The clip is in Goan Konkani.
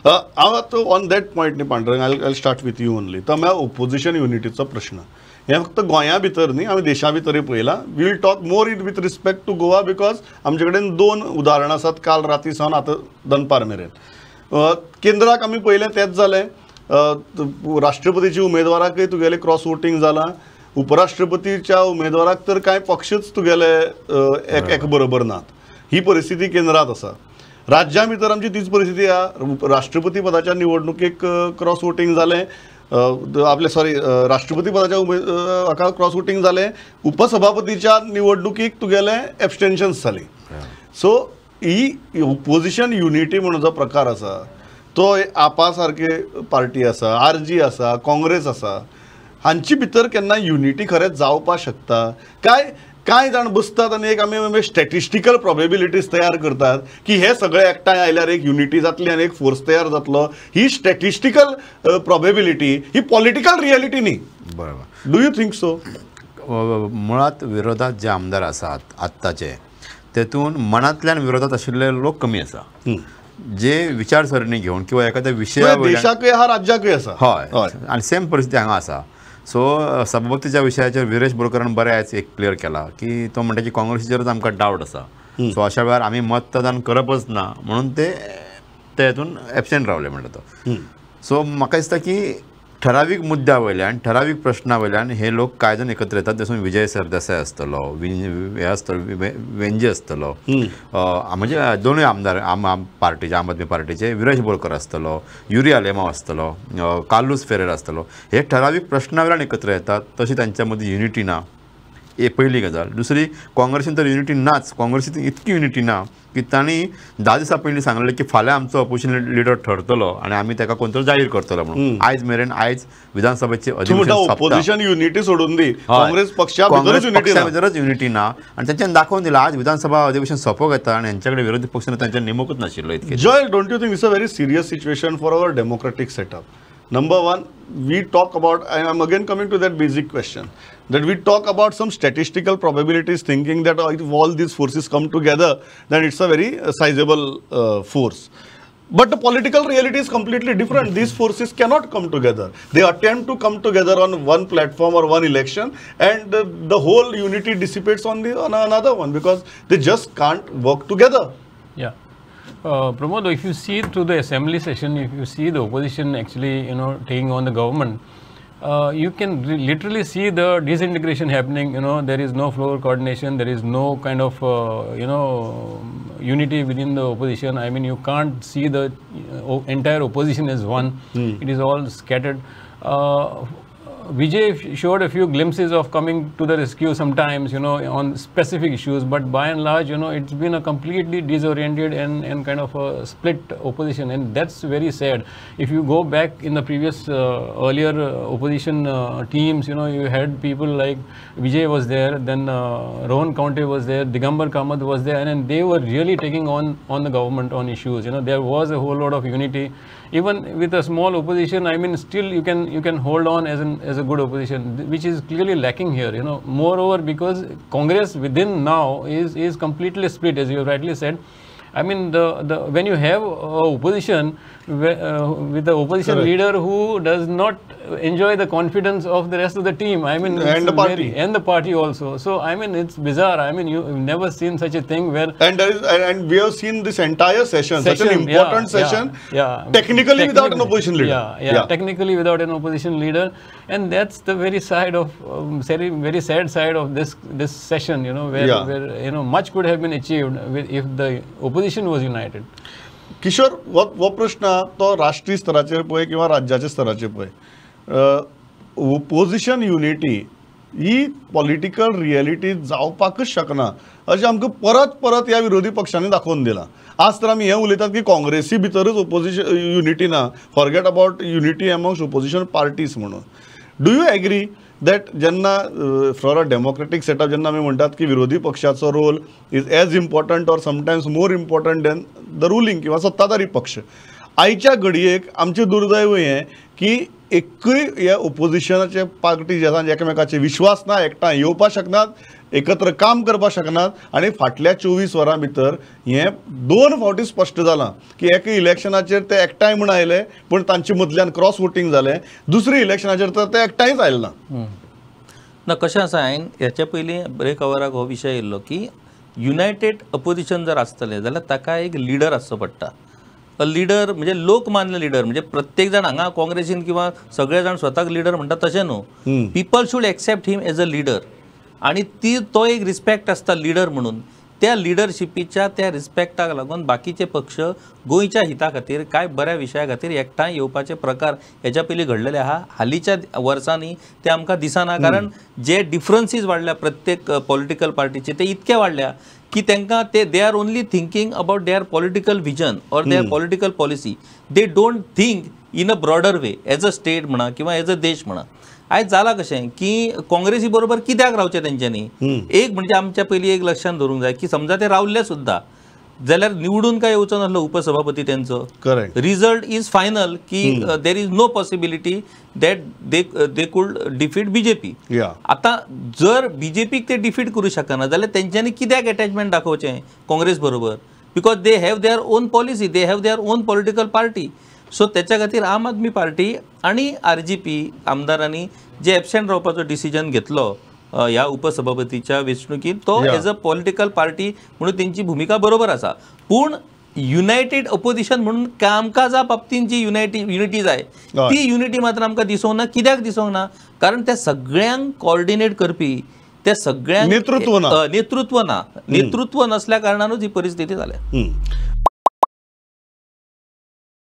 हांव आतां ऑन that point न्ही Pandurang, I start with you only. तो म्हळ्यार ओपोजिशन युनिटीचो प्रश्न. हें फक्त गोंया भितर न्ही, आमी देशा भितरूय पळयलां. We'll talk more in with respect to Goa because आमचे कडेन दोन उदाहरणां आसात काल राती सावन आतां दनपार मेरेन. केंद्राक आमी पळयलें तेंच जालें. राष्ट्रपतीच्या उमेदवाराकय तुगेलें क्रॉस वोटींग जालां, उपराष्ट्रपतीच्या उमेदवाराक तर कांय पक्षच तुगेले एक बरोबर नात. ही परिस्थिती केंद्रांत आसा. राज्या भितर आमची तीच परिस्थिती आहा. राष्ट्रपती पदाच्या निवडणुकेक क्रॉस वोटींग जालें, आपले सॉरी राष्ट्रपती पदाच्या हाका क्रॉस वोटींग जालें, उपसभापतीच्या निवडणुकीक तुगेलें एबस्टेन्शन्स जालीं. सो ही ओपोजिशन युनिटी म्हणून जो प्रकार आसा तो आपा सारके पार्टी आसा, आरजी आसा, काँग्रेस आसा, हांची भितर केन्ना युनिटी खरेंच जावपाक शकता काय? कांय जाण बसतात आनी एक आमी स्टॅटिस्टिकल प्रोबेबिलिटीज तयार करतात की हे सगळे एकठांय आयल्यार एक युनिटी जातली आनी एक फोर्स तयार जातलो. ही स्टॅटिस्टिकल प्रोबेबिलिटी ही पॉलिटिकल रियलिटी न्ही. बरोबर. Do you think so? मुळात विरोधात जे आमदार आसात आत्ताचे तेतून मनांतल्यान विरोधात आशिल्ले लोक कमी आसा, जे विचारसरणी घेवन किंवा एखाद्या विशया देशाकय आहा राज्याकय आसा. हय, आनी सेम परिस्थिती हांगा आसा. सो सभापतीच्या विशयाचेर विरेश बोरकरान बरें आयज एक क्लियर केला की तो म्हणटा की काँग्रेसीचेरच आमकां डावट आसा, सो अशा वेळार आमी मतदान करपच ना म्हणून ते हेतून एबसेंट रावले म्हणटा तो. सो म्हाका दिसता की ठरावीक मुद्द्या वयल्यान ठरावीक प्रश्ना वयल्यान हे लोक कांय जाण एकत्र येतात. जसो विजय सरदेसाय आसतलो, हे आसतलो, वेंजी आसतलो, म्हणजे दोनूय आमदार आम पार्टीचे, आम आदमी पार्टीचे, विरेश बोरकर आसतलो, युरी आलेमाव आसतलो, कार्लूस फेरेर आसतलो, हे ठरावीक प्रश्ना वयल्यान एकत्र येतात. तशी तांच्या मदीं युनिटी ना, हे पयली गजाल. दुसरी, काँग्रेसीन तर युनिटी नाच. काँग्रेसीन इतकी युनिटी ना की तांणी 10 दिसां पयलीं सांगलें की फाल्यां आमचो ऑपोजिशन लिडर ठरतलो आनी आमी ताका कोण तरी जाहीर करतलो म्हणून. आयज मेरेन आयज विधानसभेचे अधिवेशन, ऑपोजिशन युनिटी सोडून दी, काँग्रेस पक्षा भितरच युनिटी ना आनी तांच्यान दाखोवन दिलां. आज विधानसभा अधिवेशन सोंपोंक येता आनी हेंच्या कडेन विरोधी पक्ष तांच्या नेमकूच नाशिल्लो इतकें. Joel, don't you think it's a very serious situation for our democratic setup? Number one, we talk about, I am again coming to that basic question, that we talk about some statistical probabilities thinking that if all these forces come together, then it's a very sizable force. But the political reality is completely different. These forces cannot come together. They attempt to come together on one platform or one election, and the whole unity dissipates on the on another one because they just can't work together. Yeah. Pramod, if you see through the assembly session, if you see the opposition actually, you know, taking on the government, you can literally see the disintegration happening. You know, there is no floor coordination, there is no kind of, you know, unity within the opposition. I mean, you can't see the entire opposition as one. It is all scattered. Vijay showed a few glimpses of coming to the rescue sometimes, you know, on specific issues, but by and large, you know, it's been a completely disoriented and kind of a split opposition, and that's very sad. If you go back in the previous earlier opposition teams, you know, you had people like Vijay was there, then Rohan Kaunte was there, Digambar Kamath was there, and they were really taking on the government on issues. You know, there was a whole lot of unity. Even with a small opposition, I mean, still you can hold on as a good opposition, which is clearly lacking here, you know. Moreover, because Congress within now is completely split, as you rightly said. I mean, the when you have a opposition with the opposition Correct. Leader who does not enjoy the confidence of the rest of the team, I mean, and the party, and the party also. So I mean, it's bizarre. I mean, you've never seen such a thing where and there is, and we have seen this entire session, such an important session, technically without an opposition leader. Yeah, technically without an opposition leader, and that's the very side of very sad side of this session. You know, where you know much could have been achieved if the opposition was united. Kishore, हो प्रश्न तो राष्ट्रीय स्तराचेर पळय किंवा राज्याच्या स्तराचेर पळय, ओपोजिशन युनिटी ही पॉलिटिकल रियलिटी जावपाकच शकना अशें आमकां परत परत ह्या विरोधी पक्षांनी दाखोवन दिलां. आज तर आमी हें उलयतात की काँग्रेसी भितरूच ओपोजिशन युनिटी ना, forget about unity amongst opposition parties म्हणून. Do you agree that जेन्ना फॉर अ डेमोक्रेटीक सेटअप जेन्ना आमी म्हणटात की विरोधी पक्षाचो role is as important or sometimes more important than the ruling किंवा सत्ताधारी पक्ष, आयच्या घडयेक आमचें दुर्दैव हें की एकूय ह्या ओपोजिशनाचे पार्टी जे आसा एकामेकाचे विश्वास ना, एकठांय येवपाक शकनात, एकत्र काम करपाक शकनात. आनी फाटल्या 24 वरां भितर हें 2 फावटी स्पश्ट जालां की एका इलेक्शनाचेर ते एकठांय म्हूण आयले पूण तांचे मदल्यान क्रॉस वोटींग जालें, दुसऱ्या इलेक्शनाचेर तर ते एकठांयच आयले ना. ना कशें आसा, हांवें हेच्या पयलीं ब्रेक अवराक हो विशय येयल्लो की युनायटेड अपोजिशन जर आसतलें जाल्यार ताका एक लिडर आसचो पडटा. अ लिडर म्हणजे लोकमान्य लिडर, म्हणजे प्रत्येक जाण हांगा काँग्रेसीन किंवा सगळे जाण स्वताक लिडर म्हणटा तशें न्हू. People should accept him as a leader आनी ती तो एक रिस्पेक्ट आसता लिडर म्हणून. त्या लिडरशिपीच्या त्या रिस्पेक्टाक लागून बाकीचे पक्ष गोंयच्या हिता खातीर कांय बऱ्या विशया खातीर एकठांय येवपाचे प्रकार हेच्या पयलीं घडलेले आहा. हालींच्या वर्सांनी ते आमकां दिसना, कारण जे डिफरन्सीस वाडल्या प्रत्येक पॉलिटिकल पार्टीचे ते इतके वाडल्या की तांकां ते they are only thinking about their political vision or their political policy. They don't think in a broader way as a state म्हणा किंवा एज अ देश म्हणा. आयज जाला कशें की काँग्रेसी बरोबर कित्याक रावचें तेंच्यांनी, एक म्हणजे आमच्या पयलीं एक लक्षांत धरूंक जाय की समजा ते रावले सुद्दां जाल्यार निवडून काय येवचो नासलो उपसभापती तेंचो. रिजल्ट is final की there is no possibility that they could defeat BJP. आतां जर बीजेपीक ते डिफीट करूं शकना जाल्यार तेंच्यांनी कित्याक एटॅचमेंट दाखोवचें काँग्रेस बरोबर, because they have their own policy, they have their own political party. So त्याच्या खातीर आम आदमी पार्टी आनी RGP आमदारांनी जे एबसेंट रावपाचो डिसिजन घेतलो ह्या उपसभापतीच्या वेंचणुकीत तो एज अ पॉलिटिकल पार्टी म्हणून तेंची भुमिका बरोबर आसा. पूण युनायटेड अपोजिशन म्हणून कामकाजा बाबतींत जी युनिटी जाय ती युनिटी मात्र आमकां दिसूंक ना. कित्याक दिसूंक ना, कारण त्या सगळ्यांक कॉर्डिनेट करपी त्या सगळ्यांक नेतृत्व ना, नेतृत्व नसल्या कारणानूच ही परिस्थिती जाल्या.